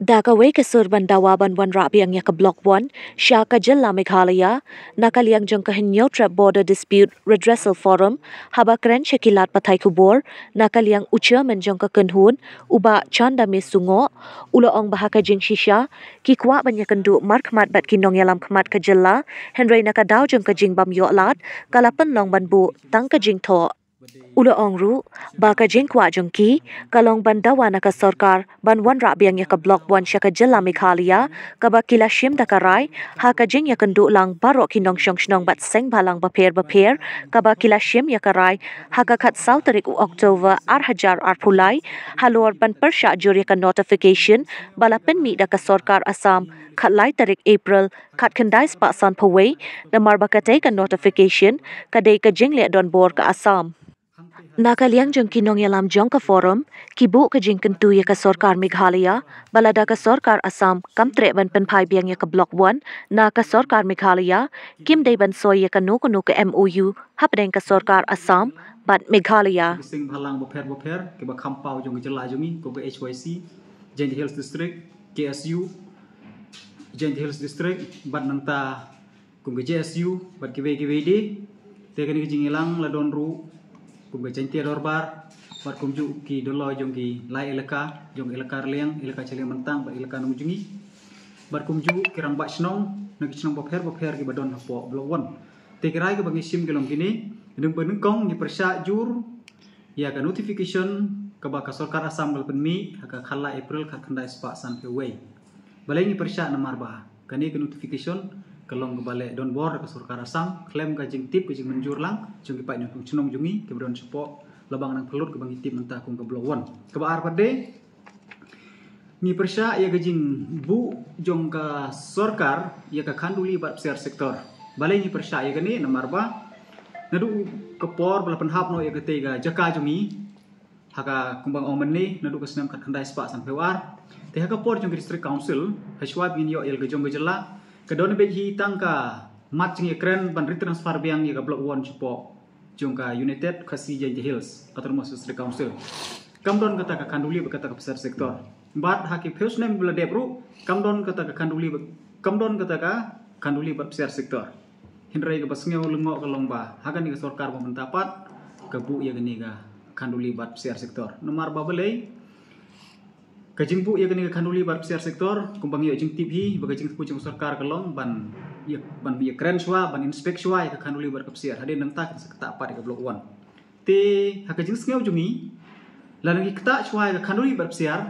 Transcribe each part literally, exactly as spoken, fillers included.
Da kawei ka sur ban dawa ban wanrah biang ïa ka Block One sha ka jylla Meghalaya, na ka liang jong ka Hynñiewtrep Border Dispute Redressal Forum, haba kren sha ki lad pathai khubor, na ka liang u chairman jong ka kynhun, u Bah Chandame Sungoh, u la ong ba ha ka jingshisha ki kwah ban ïakynduh markhmat bad ki nongïalam khmat ka jylla, hynrei na ka daw jong ka jingbym ïoh lad ka la pynlong ban buh tang ka jingthoh. U la ong ruh ba ka jingkwah jong ki ka long ban dawa na ka sorkar ban wanrah biang ïa ka Block One sha ka jylla Meghalaya, kaba ki la shim da ka rai ha ka jingïakynduh lang baroh ki nongshong shnong bad seng bhalang bapher bapher, kaba ki la shim ïa ka rai ha ka khatsaw tarik u October ar hajar arphew lai, halor ban pyrshah jur ïa ka notification ba la pynmih da ka sorkar Assam khatlai tarik April khatkhyndai spah sanphew wei, namar ba katei ka notification ka dei ka jingleh donbor ka Assam. Na ka liang jong ki nongïalam jong ka forum, ki buh ka jingkyntu ïa ka sorkar Meghalaya ba lada ka sorkar Assam kam treh ban pynphai biang ïa ka Block One na ka sorkar Meghalaya, kim dei ban soi ïa kano kano ka M O U hapdeng ka sorkar Assam bad Meghalaya. Ki seng bhalang bapher bapher kiba kham paw jong ka jylla jong ngi, kum ka H Y C Jaintia Hills District, K S U Jaintia Hills District, bad nangta kum ka J S U bad kiwei kiwei de. Te kane ka jingïalang la don ruh kum ka Jaintia Dorbar bad kumjuh ki dolloi jong ki lai elaka, jong elaka Rliang, elaka Chaliang Myntang bad elaka Nongjngi, bad kumjuh ki rangbah shnong na ki shnong bapher bapher kiba don hapoh Block One. Te ki rai kiba ngi shim ki long kine, nyngkong ngi pyrshah jur ïa ka notification kaba ka sorkar Assam ka la pynmih ha ka khatlai April khatkhyndai spah sanphew wei. Balei ngi pyrshah? Namar ba kane ka notification ka long kaba leh donbor da ka sorkar Assam khlem ka jingtip, ka jingmynjur lang jong ki paid nongshong shnong jong ngi kiba don shapoh la bang nang pynlut kaba ngi tip mynta kum ka Block One. Kaba ar pat de, ngi pyrshah ïa ka jingbuh jong ka sorkar ïa ka Khanduli bad Psiar sector. Balei ngi pyrshah ïa kane? Namar ba naduh ka por ba la pynhap noh ïa katei ka jaka jong ngi ha ka, kumba nga ong mynne, naduh ka snem khatkhyndai spah sanphew ar. Te ha ka por jong ka District Council, ha shuwa ba ngin ïoh ïa la ka jong ka jylla, ka don beit hi tang ka mat jingïakren ban retransfer biang ïa ka Block One shapoh jong ka United Khasi Jaintia Hills Autonomous District Council. Kam don kata ka Khanduli bad kata ka Psiar sector. Bad ha ki phew snem ba la dep ruh kam don kata ka Khanduli bad, kam don kata ka Khanduli bad Psiar sector. Hynrei kaba sngew lyngngoh ka long ba ha kane ka sorkar ba mynta pat ka buh ïa kane ka Khanduli bad Psiar sector. Namar ba balei? Ka jingbuh ïa kane ka Khanduli bad Psiar sector, kumba ngi ïoh jingtip hi ba ka jingthmu jong ka sorkar ka long ban ïa, ban ïakren shuwa, ban inspect shuwa ïa ka Khanduli bad ka Psiar. Hadien nangta kin sa ktah pat ïa ka Block One. Te ha ka jingsngew jong ngi, lada ngi ktah shuwa ïa ka Khanduli bad Psiar,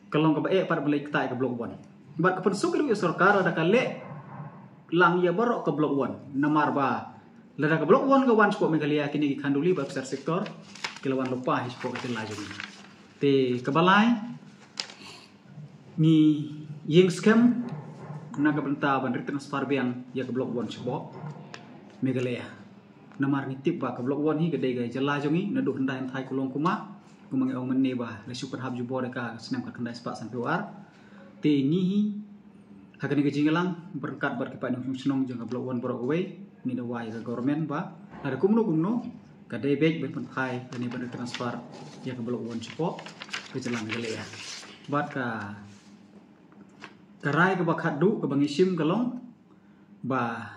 ka long kaba eh pat ban leit ktah ïa ka Block One. Bad ka pynsuk ruh ïa ka sorkar lada ka leh lang ïa baroh ka Block One. Namar ba lada ka Block One ka wan shapoh Meghalaya, kine ki Khanduli bad Psiar sector ki la wan lypa hi shapoh ka jylla jong ngi. Te kaba lai, ngi ïeng skhem na ka bynta ban retransfer biang ïa ka Block One shapoh Meghalaya. Namar ngi tip ba ka Block One hi ka dei ka jylla jong ngi naduh hyndai hynthai kulong kumba, kumba ngi ong mynne ba la shu pynhap jubor ïa ka ha ka snem khatkhyndai spah sanphew ar. Te ngi hi ha kane ka jingïalang ryngkat bad ki paid nongshong shnong jong ka Block One baroh kawei, ngi dawa ïa ka government ba lada kumno kumno ka dei beit ban pynphai lane ban retransfer ïa ka Block One shapoh ka jylla Meghalaya. Bad ka, ka rai kaba khatduh kaba ngi shim ka long ba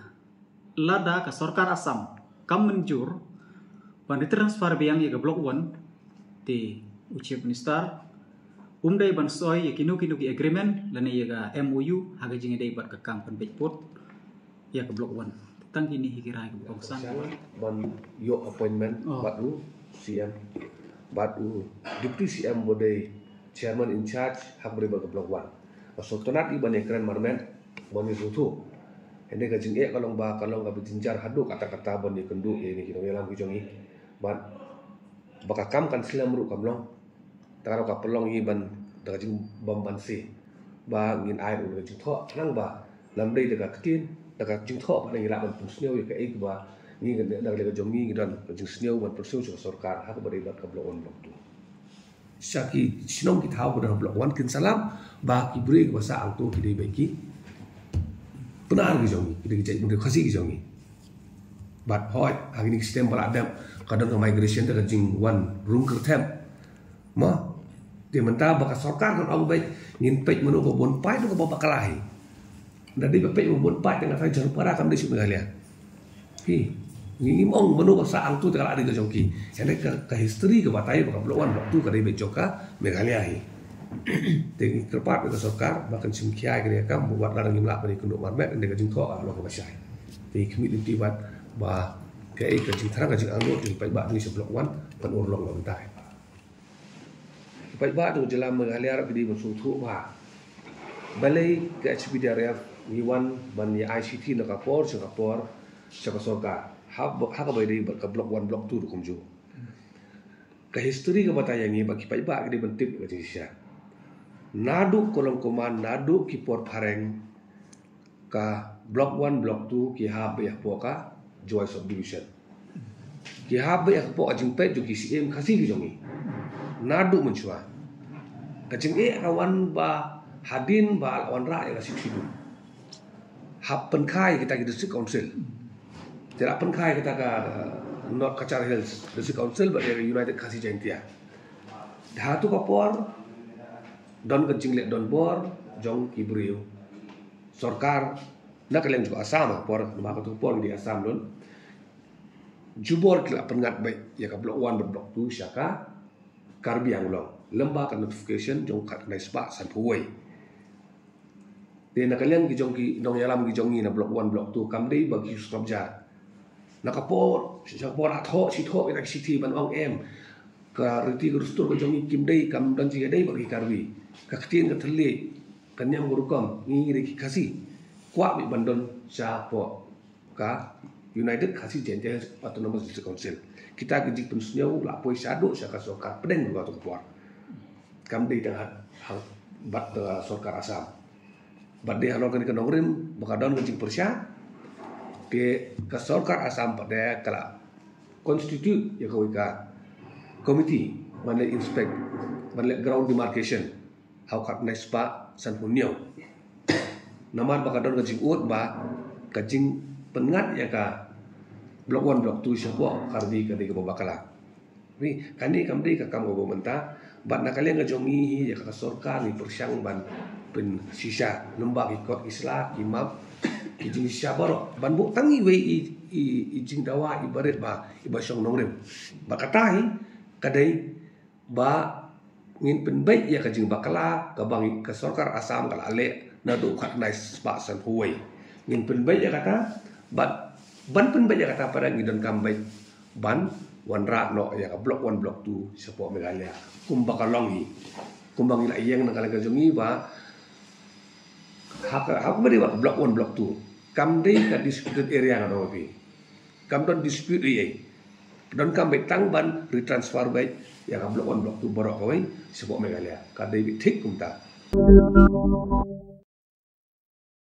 lada ka sorkar Assam kam mynjur ban retransfer biang ïa ka Block One, te u Chief Minister um dei ban soi ïa kino kino ki agreement lane ïa ka M O U ha ka jingïadei bad ka kam pynbeit pud ïa ka Block One. Tang kine hi ki rai kaba kongsan. Ban ïoh appointment bad u C M, bad u Deputy C M ba dei chairman in charge ha kaba dei bad ka Block One. Ba sngewtynnat i ban ïakren marmet ban ïathuh. Hynrei ka jingeh ka long ba ka long kaba jynjar haduh katta katta ban ïakynduh ïa kine ki nongïalam ki jong ngi. Bad ba ka kam kan slem ruh kam long. Te ka ruh ka pynlong hi ban da ka jingbym banse ba ngin ai ruh da ka jingthoh, khnang ba lymdei da ka ktien, da ka jingthoh ba ngi lah ban pynsngew ïa kaei kaba ngi, da ka liang ka jong ngi, ngi don ka jingsngew ban pynsngew sha ka sorkar ha kaba dei bad ka Block One, Block Two. Sha ki shnong ki thaw ba don Block One kin sa lap ba ki briew kiba sah hangto ki dei beit ki Pnar ki jong ngi, ki dei ki jaitbynriew Khasi ki jong ngi. Bad hooid ha kine ki snem ba la dep ka don ka migration, da ka jingwan rung kyrthep. Mo, Te mynta ba ka sorkar kan ong beit ngin peit mano ba bun paid, mano ba bakla hi. Da dei ba peit ba bun paid, te nga tharai Jharpara kam dei shuh Meghalaya. Hi, ngi ngim ong mano ba sah hangtu te ka la dei ka jong ki. Hynrei ka, ka history ka batai ba ka Block One, Block Two ka dei beit jong ka Meghalaya hi. Te ngi kyrpad ïa ka sorkar ba kan shim khia ïa kane ka kam, wat la ngim lah ban ïakynduh marmet, hynrei ka jingthoh ka long kaba shai. Te ngi khmih lynti bad ba kaei ka jingthrang, ka jingangnud jong ki paidbah jong ngi sha Block One kan urlong noh mynta. Ki paidbah jong ka jylla Meghalaya ruh ki dei ban sngewthuh ba balei ka H P D R F ngi wan ban ïa ai shithi na ka por sha ka por sha ka sorkar ha, ha kaba ïadei bad ka Block One, Block Two ruh kumjuh. Ka history ka batai ïa ngi ba ki paidbah ki dei ban tip ïa ka jingshisha. Naduh ka long kumne, naduh ki por phareng, ka Block One, Block Two ki hap beit hapoh ka Jowai Subdivision. Ki hap beit hapoh ka jingpeit jong ki Syiem Khasi ki jong ngi. Naduh mynshuwa. Ka jingeh ka wan ba hadien ba la wanrah ïa ka Sixth Schedule, hap pynkha ïa kita ki District Council. Te la pynkha ïa kita ka, uh, North Cachar Hills District Council bad ïa ka United Khasi Jaintia. Ha tu ka por don ka jingleh donbor jong ki briew. Sorkar na ka liang jong Assam ha ka por, namar ka tu ka por ngi dei Assam lut. Jubor ki la pynngat beit ïa ka Block One bad Block Two sha ka Karbi Anglong lyngba ka notification jong khatkhyndai spah sanphew wei. Te na ka liang ki jong ki nongïalam ki jong ngi na Block One, Block Two kam dei ba ki sngap jar. Na ka por, sha ka por la thoh, shi thoh kita ki shithi ban ong em, ka riti ka dustur ka jong ngi kim dei, kam don jingïadei bad ki Karbi. Ka ktien ka thylliej, ka niam ka rukom, ngi dei ki Khasi. Kwah beit ban don shapoh ka United Khasi Jaintia Hills Autonomous District Council. Kita ki jingpynsngew la poi shaduh sha ka sorkar pdeng ruh ka tu ka por. Kam dei tang ha, ha, bad, uh, sorkar Assam. Bad dei halor kane ka nongrim ba ka don ka jingpyrshah, te ka sorkar Assam pat de ka la constitute ïa kawei ka committee ban leh inspect, ban leh ground demarcation ha u khatkhyndai spah sanphew hynñiew. Namar ba ka don ka jingud ba ka jingpynngat ïa ka Block One, Block Two shapoh Karbi ka dei kaba bakla. Ri, kane kam dei ka kam kaba mynta, bad na ka liang ka jong ngi hi ïa ka sorkar ngi pyrshang ban pynshisha lyngba ki kot ki sla, ki map, ki jingshisha baroh. Ban buh tang iwei i, i, i jingdawa iba rit ba, iba shong nongrim. Bad kata hi ka dei ba ngin pynbeit ïa ka jingbakla kaba ngi, ka sorkar Assam ka la leh naduh khatkhyndai spah sanphew wei. Ngin pynbeit ïa kata, bad ban pynbeit ïa kata pat ngi donkam beit ban wanrah noh ïa ka Block One, Block Two shapoh Meghalaya kumba ka long hi. Kumba ngi la ïeng na ka liang ka jong ngi ba ha ka, ha kaba dei ba ka Block One, Block Two kam dei ka disputed area, nga ong ïa phi. Kam don dispute ei ei. Donkam beit tang ban retransfer beit ïa ka Block One, Block Two baroh kawei shapoh Meghalaya. Ka dei beit thik kumta.